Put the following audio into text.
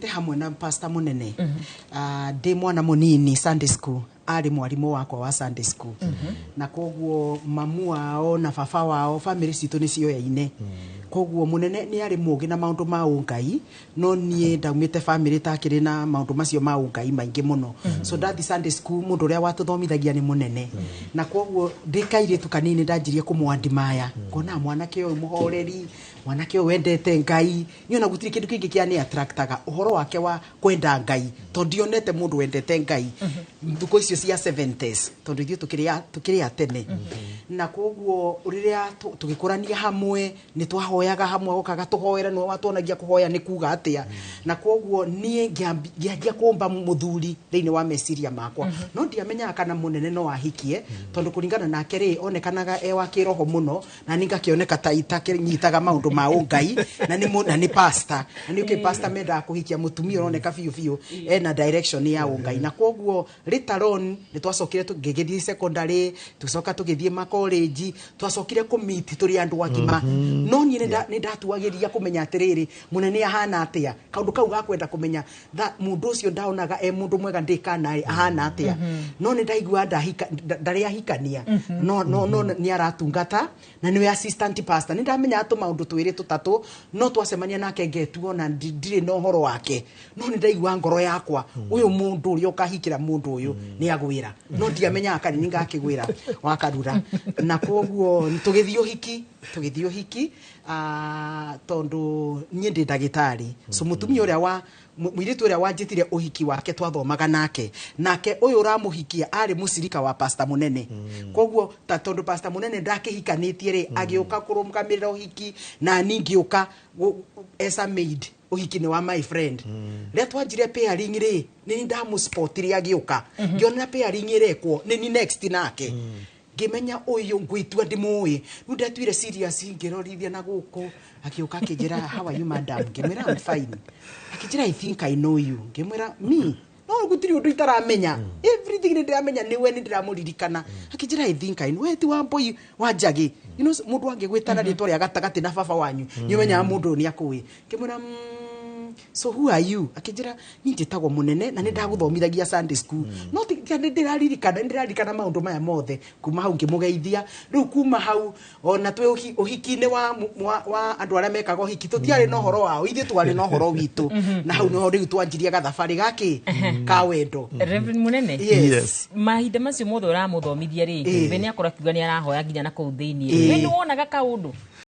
Tũkũrĩte hamwe na pastor mũnene. Ah, ndĩ mwana mũnini, Sunday school, arĩ mwarimũ wakwa wa Sunday school, na koguo mamu wao na baba wao, family citũ nĩ cioyaine. Koguo mũnene nĩ arĩ mũgĩ na maũndũ ma ũngai, no niĩ ndaumĩte family takĩrĩ na maũndũ macio ma ũngai maingĩ mũno. So ndathi Sunday school, mũndũ ũrĩa watũthomithagia nĩ mũnene, na koguo ndĩ kairĩtu kanini ndanjirie kũmwandimaya, ngona mwanake ũyũ mũhoreri, mwanake ũyũ wendete Ngai. Niĩ ona gũtirĩ kĩndũ kĩngĩ kĩa nĩ attractaga ũhoro wake wa kwenda Ngai, tondũ ndionete mũndũ wendete Ngai thukũ icio cia 70s, tondũ ithuĩ tũkĩrĩ a tene. Na koguo rĩrĩa tũgĩkũrania hamwe, nĩ twahoyaga hamwe, gokaga tũhoera, nĩwe watuonagia kũhoya nĩ kuga atĩa. Na koguo niĩ ngĩanjia kũmba mũthuri thĩinĩ wa meciria makwa, no ndiamenyaga kana mũnene no ahikie, tondũ kũringana nake rĩ, onekanaga e wa kĩroho mũno, na niĩ ngakĩoneka ta itakĩnyitaga maũndũ ma ũngai, na nĩ pastor, na nĩ ũkĩ pastor mendaga kũhikia mũtumia ũroneka biũ biũ ena direction ya ũngai. Na koguo later on nĩ twacokire tũgĩgĩthiĩ secondary, tũcoka tũgĩthiĩ makolenji, twacokire kũmiti tũrĩ andũ agima, no niĩ nĩ ndatuagĩria kũmenya atĩrĩrĩ, mũnene ahana atĩa. Kaũndũ kau gakwenda kũmenya mũndũ ũcio ndaonaga e mũndũ mwega ndĩkana rĩ, ahana atĩa. No nĩ ndaigua ndarĩ ahikania, no nĩ aratungata na nĩwe assistant pastor. Nĩ ndamenya tũmaũndũ twĩrĩ tũtatũ, no twacemania nake ngetuo na ndirĩ na ũhoro wake, no nĩ ndaigua ngoro yakwa, ũyũ mũndũ ũrĩa ũkahikĩra mũndũ ũyũ nĩ agwĩra, no ndiamenyaga kana nĩ ngakĩgwĩra wakarura. Na koguo tũgĩthiĩ ũhiki, ah, tondũ niĩ ndĩ ndagĩtarĩ, so mũtumia ũrĩa wa mũirĩtu ũrĩa wanjĩtire ũhiki wake twathomaga nake, nake ũyũ ũramũhikia arĩ mũcirika wa pastor mũnene. Koguo ta tondũ pastor mũnene ndakĩhikanĩtie rĩ, agĩũka kũrũgamĩrĩra ũhiki, na niĩ ngĩũka as a maid. Ũhiki nĩ wa my friend. Rĩrĩa twanjire pairing rĩ, nĩ ndamũspotire agĩũka, ngĩona pairing ĩrekwo nĩ ni next nake, ngĩmenya ũyũ ngwĩtua ndĩmũĩ. Rĩu ndatuire serious, ngĩrorithia na gũkũ, akĩũka akĩnjĩra, "How are you, madam?" Ngĩmwĩra, "I'm fine." Akĩnjĩra, "I think I know you." Ngĩmwĩra, "Me? No gũtirĩ ũndũ itaramenya, everything nĩ ndĩramenya nĩwe, nĩ ndĩramũririkana." Akĩnjĩra, "I think I know we, ti wa mboi wa njagĩ." Mũndũ angĩgwĩta na rĩtwa rĩa gatagatĩ na baba wanyu, nĩ ũmenyaga mũndũ ũyũ nĩ akũĩ. Ngĩmwĩra, so who are you?" Akĩnjĩra, "Niĩ njĩtagwo mũnene na nĩ ndagũthomithagia Sunday school." No nĩ ndĩraririkana, nĩ ndĩraririkana maũndũ maya mothe. Kuma hau ngĩmũgeithia. Rĩu kuma hau ona twĩ ũhiki-inĩ wa andũ arĩa mekaga ũhiki, tũtiarĩ na ũhoro wao, ithuĩ twarĩ na ũhoro witũ, na hau nĩho rĩu twanjirie gathabarĩ gakĩ ka wendo. Reverend Munene. Yes. Yes. Mahinda macio mothe ũramũthomithia rĩ, we nĩ akorwo akiuga nĩ arahoya nginya na kũu thĩiniĩ, we nĩ wonaga kaũndũ?